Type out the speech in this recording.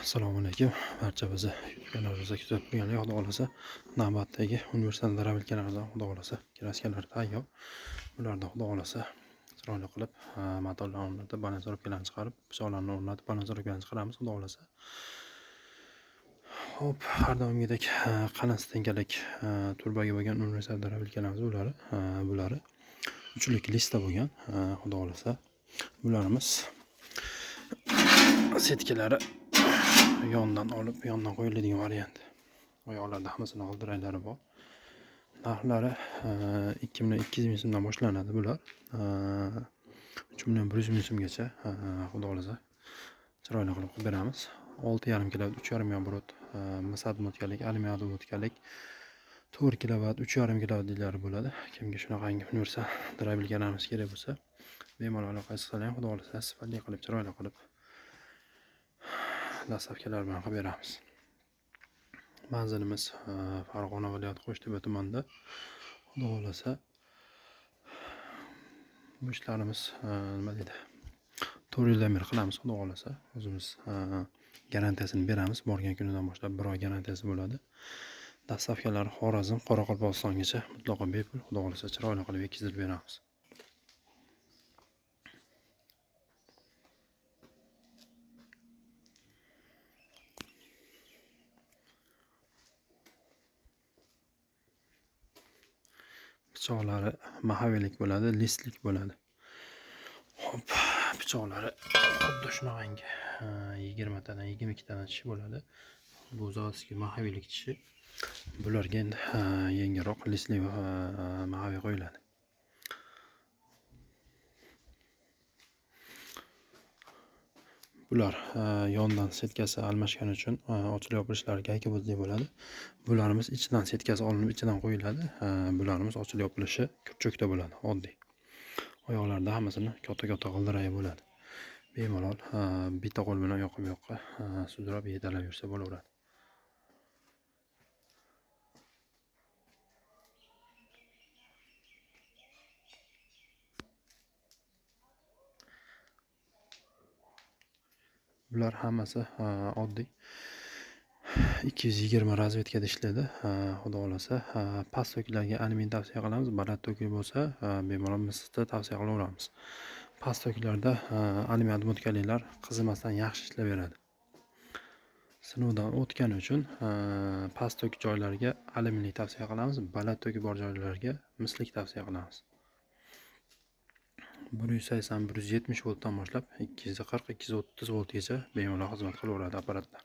Assalomu alaykum. Barcha bizni YouTube kanalimizda kuzatib turganlar, Xudo xohlasa, navbatdagi universal darabilkalardan Xudo xohlasa kraskalar tayyor. Bularni Xudo xohlasa chiroyli qilib, motorlarni o'rnatib, balansirovkalarni chiqarib, pichoqlarni o'rnatib, balansirovkalarni chiqaramiz, Xudo xohlasa. Xo'p, har doimgidek qalin stenkalik turbaga bo'lgan universal darabilkalarimiz bulari uchlik lista bo'lgan, Xudo xohlasa. Bularimiz setkalari yondan olib, yondan qo'yiladigan variant. Oyoqlarda hammasini g'ildiraklari bor. Narxlari 2 200 ming so'mdan boshlanadi bular. 3 100 ming so'mgacha, Xudo xohlasa chiroyli qilib qilib beramiz. 6,5 kilovat, 3,5 оборот, mis odmotkalik, alyumin odmotkalik, 4 kilovat, 3,5 kilovatliklari bo'ladi. Kimga shunaqangi universal drabilkalarimiz kerak bo'lsa, bemalol aloqa qilsalar ham Xudo xohlasa sifatli qilib, chiroyli qilib dastavkalar bilan qilib beramiz. Manzilimiz Farg'ona viloyati Qo'shtepa tumanida. Xudo xohlasa bu ishlarimiz nima deydi? 4 yildan beri qilamiz, Xudo xohlasa. O'zimiz garantiyasini beramiz. Borgan kunidan boshlab 1 oy garantiyasi bo'ladi. Dastavkalar Xorazm, Qoraqalpog'istongacha mutlaqo bepul. Xudo xohlasa chiroyli qilib yetkazib beramiz. Pichoqlari mahavilik bo'ladi, listlik bo'ladi. Xo'p, pichoqlari xuddi shunaqangi 20 tadan 22 tadan tishi bo'ladi. Bu zavodskiy mahavilik tishi. Bularga endi yengilroq listli mahaviy qo'yiladi. Bular yondan setkasi almashgani uchun ochilib yopilishlari gayka buzli bo'ladi. Bularimiz ichidan setkasi olinib ichidan qo'yiladi. Bularimiz ochilib yopilishi kurchokda bo'ladi, oddiy. Oyoqlarda hammasini katta-katta g'ildiragi bo'ladi. Bemalol bitta qo'l bilan yoqib yoqqa sudrab yetalab yursa bo'laveradi. Bular hammasi oddiy 220 razvedkada ishlaydi. Xudo xohlasa past toklarga alyumin tavsiya qilamiz, baland toki bo'lsa bemalol misni tavsiya qilaveramiz. Past toklarda alyumin odmotkaliklar qizimasdan yaxshi ishlayveradi. Sinovdan o'tgani uchun past tok joylarga alyuminlik tavsiya qilamiz, baland toki bor joylarga mislik tavsiya qilamiz. 180, 170 voltdan boshlab 240, 230 voltgacha bemalol xizmat qilaveradi apparatlar.